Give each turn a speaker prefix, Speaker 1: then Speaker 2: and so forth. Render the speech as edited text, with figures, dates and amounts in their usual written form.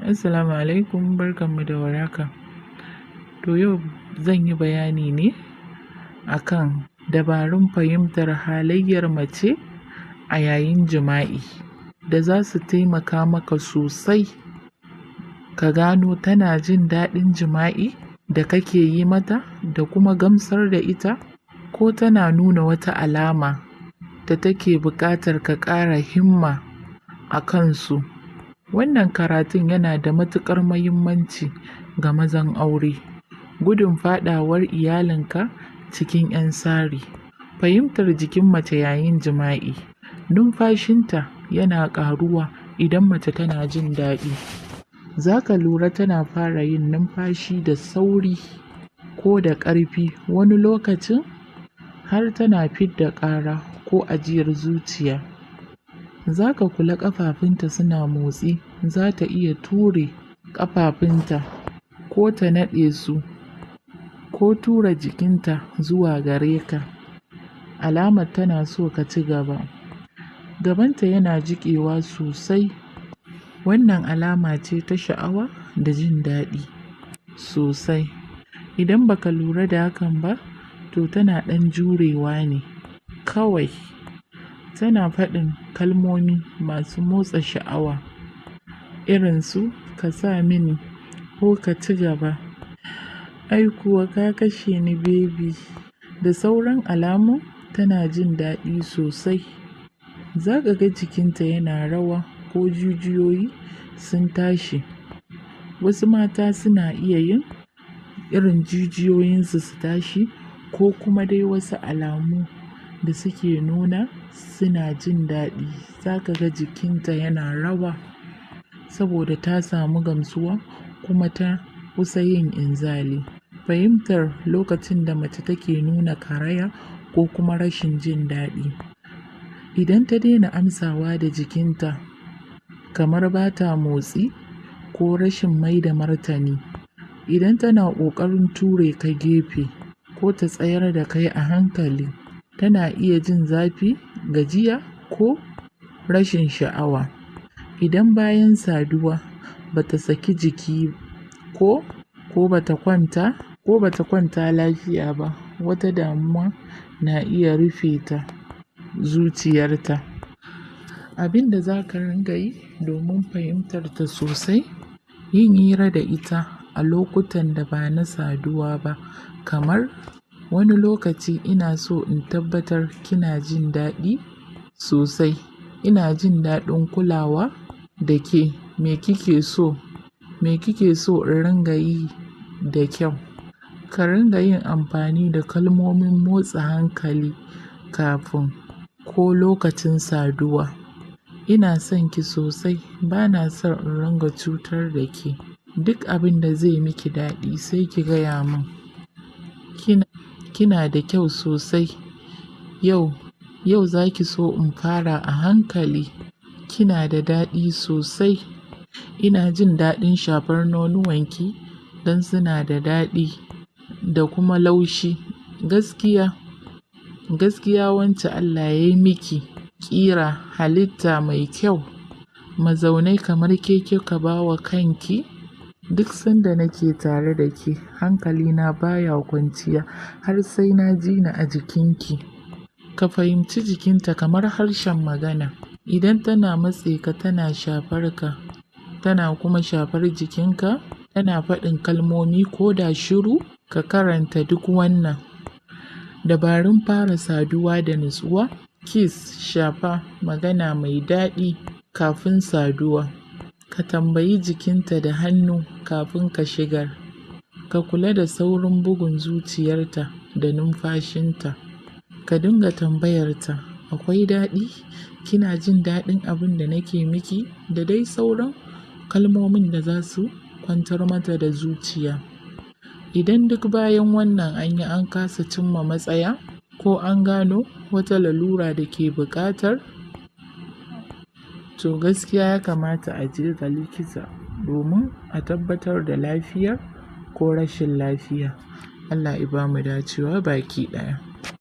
Speaker 1: Assalamu alaikum, barkanmu da warhaka. To yau zan yi bayani ne akan dabarun fahimtar halayyar mace a yayin jima'i da za su taimaka maka sosai ka gano tana jin daɗin jima'i da kake yi mata da kuma gamsar da ita, ko tana nuna wata alama da take buƙatar ka ƙara himma a kansu. Wannan karatun yana da matuƙar muhimmanci ga mazan aure, gudun faɗawar iyalinka cikin ‘yan sari. Fahimtar jikin mace yayin jima'i: numfashinta yana ƙaruwa idan mace tana jin daɗi. Za ka lura tana fara yin numfashi da sauri ko da ƙarfi, wani lokacin har tana fidda ƙara ko ajiyar zuciya. Za ka kula ƙafafunta suna motsi, za ta iya ture ƙafafunta ko ta naɗe su ko tura jikinta zuwa gare ka, alamar tana so ka ci gaba. Gabanta yana jiƙewa sosai, wannan alama ce ta sha'awa da jin daɗi sosai. Idan ba ka lura da hakan ba, to tana ɗan jurewa ne kawai. Tana faɗin kalmomi masu motsa sha'awa irin su ka sa mini ko ka ci gaba, ai kuwa ka kashe ni baby, da sauran alamun tana jin daɗi sosai. Za ka ga jikinta yana rawa ko jijiyoyi sun tashi. Wasu mata suna iya yin irin jijiyoyinsu su tashi ko kuma dai wasu alamu da suke nuna suna jin daɗi. Za ka ga jikinta yana rawa saboda ta samu gamsuwa kuma ta kusa yin inzali. Fahimtar lokacin da mace take nuna karaya ko kuma rashin jin daɗi: idan ta daina amsawa da jikinta kamar ba ta motsi ko rashin maida martani, idan tana ƙoƙarin ture ka gefe ko ta tsayar da kai a hankali, tana iya jin zafi, gajiya ko rashin sha'awa. Idan bayan saduwa ba ta saki jiki ko ba ta kwanta ko ba ta kwanta lafiya ba, wata damuwa na iya rufe ta zuciyarta. Abin da za ka rinƙa yi domin fahimtar ta sosai: yin hira da ita a lokutan da ba na saduwa ba, kamar wani lokaci ina so in tabbatar kina jin daɗi sosai, ina jin daɗin kulawa da ke, me kike so, me kike so in rinƙa yi da kyau? Ka rinƙa yin amfani da kalmomin motsa hankali kafin ko lokacin saduwa. Ina son ki sosai, ba na son in rinƙa cutar da ke, duk abin da zai miki daɗi sai ki gaya min. Kina da kyau sosai, yau, yau za ki so in fara a hankali, kina da daɗi sosai, ina jin daɗin shafar nonuwanki don suna da daɗi da kuma laushi. Gaskiya, gaskiya wance Allah ya yi miki ƙira halitta mai kyau, mazaunai kamar ke kika ba wa kanki. Duk sanda nake tare da ke hankalina baya kwanciya har sai na ji ni a jikinki. Ka fahimci jikinta kamar harshen magana. Idan tana matse ka, tana shafar ka, tana kuma shafar jikinka, tana faɗin kalmomi ko da shiru, ka karanta duk wannan. Dabarun fara saduwa da nutsuwa: kiss, shafa, magana mai daɗi kafin saduwa. Ka tambayi jikinta da hannu kafin ka shigar. Ka kula da saurin bugun zuciyarta da numfashinta. Ka dinga tambayarta, akwai daɗi? Kina jin daɗin abin da nake miki? Da dai sauran kalmomin da za su kwantar mata da zuciya. Idan duk bayan wannan an yi an kasa cimma matsaya ko an gano wata lalura da ke buƙatar, to gaskiya ya kamata a je ga likita domin a tabbatar da lafiya ko rashin lafiya. Allah ya ba mu dacewa baki ɗaya.